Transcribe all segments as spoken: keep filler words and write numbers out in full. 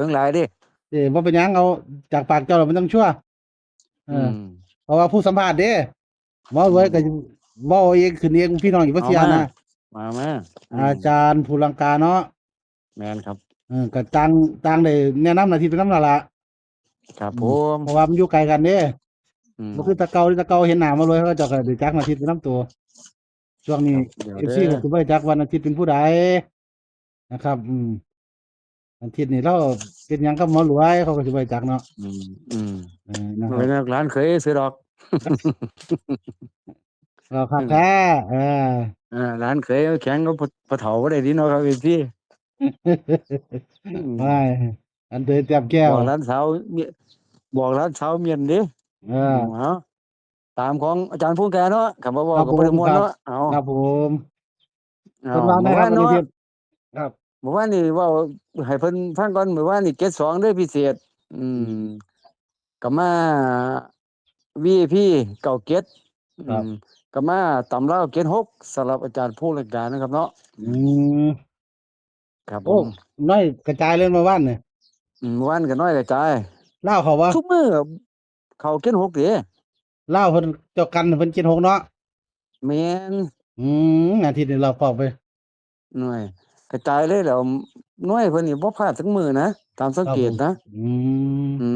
ทั้งหลายเด้ เอ้ยบ่เป็นหยัง เอาจากปากเจ้าแล้วมันต้องชัวร์ เออ อืม เพราะว่าผู้สัมภาษณ์เด้ หมอรวยก็ อืม เว้าเองขึ้นเอง พี่น้องอีกบ่เสีย เอามา นะ มามาอืม อาจารย์ภูลังกาเนาะ แม่นครับ เออ ก็ต่าง ต่างได้แนะนำหน้าที่ไปนำนั่นล่ะ ครับ อืม ผม เพราะว่ามันอยู่ไกลกันเด้ อืม บ่คือแต่เก่า แต่เก่าเห็นหน้าหมอรวยเขาเจ้าก็ได้จักหน้าที่ไปนำตัว ช่วงนี้ ครับ เดี๋ยว เอฟซี เด้อ ก็สิบ่ได้จักว่าหน้าที่เป็นผู้ใดนะครับ อืม อาทิตย์นี้เราเป็นหยังกับหมอรวย เขาก็สิบ่ได้จักเนาะ อืม อืม เออ นะค บ่ รับ เป็นหยัง หลานเขยซื้อดอก เราคักแท้เออ อ่า หลานเขยแข็งก็พอ พอเฒ่าบ่ได้ดีเนาะครับ เอฟซี อืม ไม่ อันเดยแต้มแก้ว บอกหลานสาวเมีย บอกหลานสาวเมียนเด้ เออ อืม เอา ตามของอาจารย์ภูลังกาเนาะ คำว่าเว้า ครับ ก็บ่ได้ม่วน ผม เนาะ เอา ครับผม เอา เพิ่นว่าไงครับ เมื่อวานเนาะ วันอาทิตย์ ครับ เมื่อวานนี่เว้าให้เพิ่นฟังก่อน เมื่อวานนี่ เจ็ดสอง เด้อพิเศษ อืม อืม ก็มา วีไอพี เก้าเจ็ด ครับ อืม ก็มาตำลาว เจ็ดหก สำหรับอาจารย์ภูลังกานะครับเนาะ อืม ครับผ โอ้ ม น้อยกระจายเลยเมื่อวานเนี่ย อืม เมื่อวานก็น้อยกระจาย ลาวเขาวะ ทุกมื้อเข้า เจ็ดหก เด้ ลาวเพิ่นเจ้ากันเพิ่น เจ็ดหก เนาะ แม่น อืม อาทิตย์นี้เราพอกไป หน่วย กระจายเลยแหล้ว หน่วยเพิ่นนี่บ่พลาดสักมื้อนะ ตามสังเกตนะ ครับผม อืม อื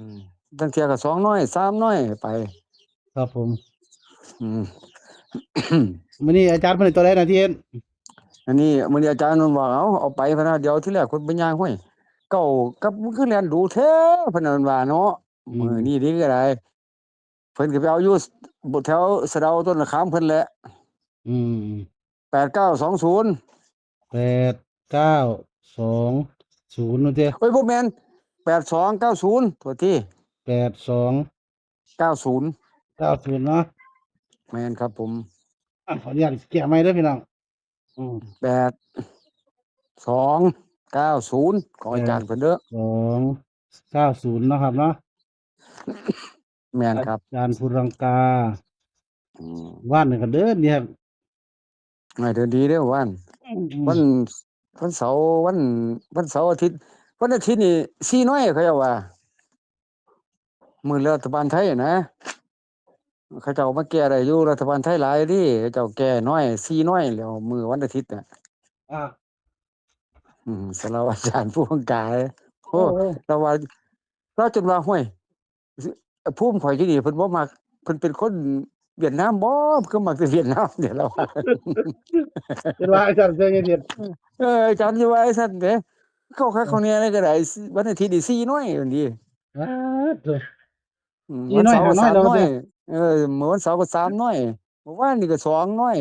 ม ตั้งเที่ยก็สองหน่วย สามหน่วยไป ครับผม อืม มื้อนี้อาจารย์เพิ่นให้ตัวใดนะที่เห็น อันนี้มื้อนี้อาจารย์มันบอก เอา เอาไปพะนะ เดี๋ยวที่แรกเพิ่นไปย่าง ห้วย เก้ากับ มันคือแล่นดูแท้ พะนะ มันว่าเนาะ อืม มื้อนี้นี่ก็ได้ เพิ่นก็ไปเอาอยู่แถวสะเดาต้นมะขามเพิ่นแหละ อืม แปดเก้าสองศูนย์ แปดเก้าสองศูนย์ นั่นติ เอ้ย บ่แม่น แปดสองเก้าศูนย์ โทษที แปดสองเก้าศูนย์ เก้าศูนย์ เนาะ แม่นครับผม อ่ะ ขออนุญาตแก้ใหม่เด้อพี่น้อง อืม แปดสองเก้าศูนย์ ของอาจารย์เพิ่นเด้อ สองเก้าศูนย์ เนาะครับเนาะ แม่นครับ อาจารย์ภูลังกา อืม ว่านนี่ก็เดินดีครับ อ่า เดินดีเด้อว่าน อืม วัน วันเสาร์ วัน วันเสาร์อาทิตย์ วันอาทิตย์นี่ สี่หน่วย เขาเจ้าว่า มื้อรัฐบาลไทยนะ เขาเจ้ามาแก้ได้อยู่ รัฐบาลไทยหลายเด้ เขาเจ้าแก้หน่วย สี่หน่วย แล้วมื้อวันอาทิตย์น่ะ อ่า อืม สำหรับอาจารย์ภูลังกา โอ้ โอ้ โอ้ ลาวว่า ลาวจนว่า ห้วย ภูมิข่อยอยู่นี่เพิ่นบ่มัก เพิ่นเป็นคนเวียดนามบ่ คือมักแต่เวียดนามเนี่ย ลาวว่า เป็นว่าอาจารย์เจอเฮ็ด เออ อาจารย์สิว่าจั่งซั้นเด้ เข้าคักเข้าแน่เลยก็ได้ วันอาทิตย์นี่ สี่หน่วย ว่าซั่นติ อ่า โถ่ อืม สี่หน่วย วันเสาร์ก็ ห้าหน่วย สามหน่วย แล้วเด้ เออ มื้อวันเสาร์ก็ สามหน่วย มื้อวานนี่ก็ สองหน่วย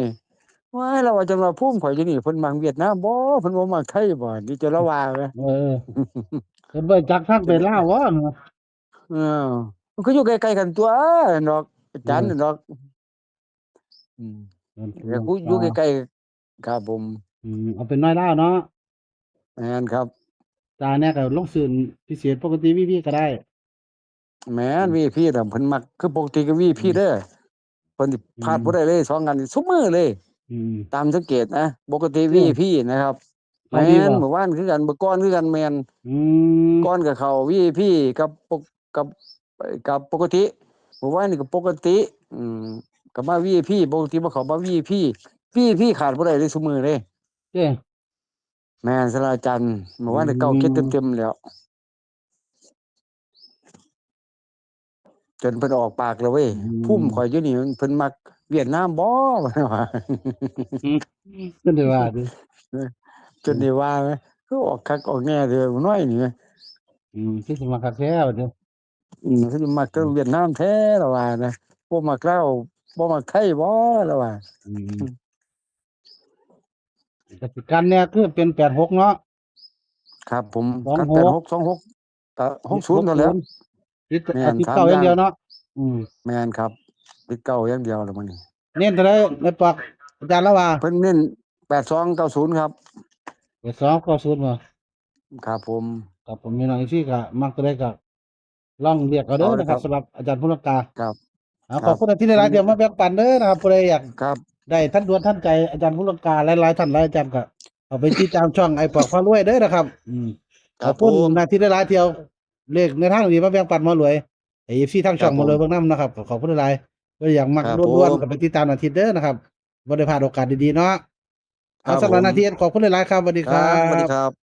ว้าย ลาวว่าจั่งว่าภูมิข่อยอยู่นี่ เพิ่นมักเวียดนามบ่ เพิ่นบ่มักไทยบ่ นี่เจ้าลาวว่าแหม เออ เพิ่นบ่จักทางไปลาวบ่ เออ มันก็อยู่ใกล้ๆกันตั๊วดอก อาจารย์ อืม ดอก อืม มัน แต่กูอยู่ใกล้ๆ ครับผม อืม เอาเป็นหน่วยลาวเนาะ แม่นครับ ตาเนี่ยก็ลงซื้อพิเศษปกติ วีไอพี ก็ได้ แม่น อืม วีไอพี น่ะเพิ่นมัก คือปกติก็ วีไอพี อืม เด้อ เพิ่นสิพลาด อืม บ่ได้เลย สองอันนี้ซุมื้อเลย อืม ตามสังเกตนะ ปกติ อืม วีไอพี นะครับ เขาดีบ่ แม่น เมื่อวานคือกัน เมื่อก่อนคือกัน แม่น อืม ก่อนก็เข้า วีไอพี กับปก กับ กับปกติ เมื่อวานนี่ก็ปกติ อืม ก็มา วีไอพี ปกติบ่เข้ามา วีไอพี วีไอพี ขาดบ่ได้เลยซุมื้อเลย เจ้ แม่น สำหรับอาจารย์ เมื่อวานนี่ อืม เก้าเจ็ด เต็มๆ แล้ว จนเพิ่นออกปากแล้วเว้ย อืม ภูมิข่อยอยู่นี่เพิ่นมักเวียดนามบ่ อืม จนได้ว่าติ จนได้ว่าแหม คือออกคักออกแน่เด้อ น้อยนี่แหม อืม คือสิมักคักแท้ว่าติ อืม คือสิมักแต่ อืม เวียดนามแท้ ลาวว่านะ บ่มักลาว บ่มักไทยบ่ ลาวว่า อืม ก็สิกันแน่คือเป็น แปดหก เนาะ ครับผม สองหก กัน แปดหก สองหก ก็ หกศูนย์ เท่านั้นแหละ ติด แม่น เอาติด สาม เก้าอย่าง อย่างเดียวเนาะ อืม แม่นครับ ติดเก้าอย่างเดียวแล้วมื้อนี้ เน้นตัวใด แม่ปอก อาจารย์ลาวว่า เพิ่นเน้น แปดสองเก้าศูนย์ ครับ แปดสองเก้าศูนย์ บ่ ครับผม ครับผม พี่น้องเอฟซี ก็มักตัวใดก็ลองเลือกเอาเด้อนะครับ เอาเลยครับ สำหรับอาจารย์ภูลังกา ครับ เอา ครับ ขอบคุณที่หลายๆ ที่มาแบ่งปันเด้อนะครับ ผู้ใดอยาก ครับ ได้ทันด่วนทันใจอาจารย์ภูลังกา หลายๆ ท่านหลายอาจารย์ก็เอาไปติดตามช่องไอ้ปอกพารวยเด้อนะครับ อืม ขอบคุณ ครับผม นาทิตย์หลายๆเที่ยวเลขในทางนี้มาแบ่งปันหมอรวยไอ้เอฟซีทางช่อง ครับ หมอรวยเบิ่งนำนะครับ ขอบคุณหลายๆก็อยากมัก ครับ ด่วน ผม ๆก็ไปติดตามนาทิตย์เด้อนะครับบ่ได้พลาดโอกาสดีๆเนาะเอา ครับ สำหรับ ผม นาทิตย์ขอบคุณหลายๆครับสวัสดีครับ สวัสดีครับ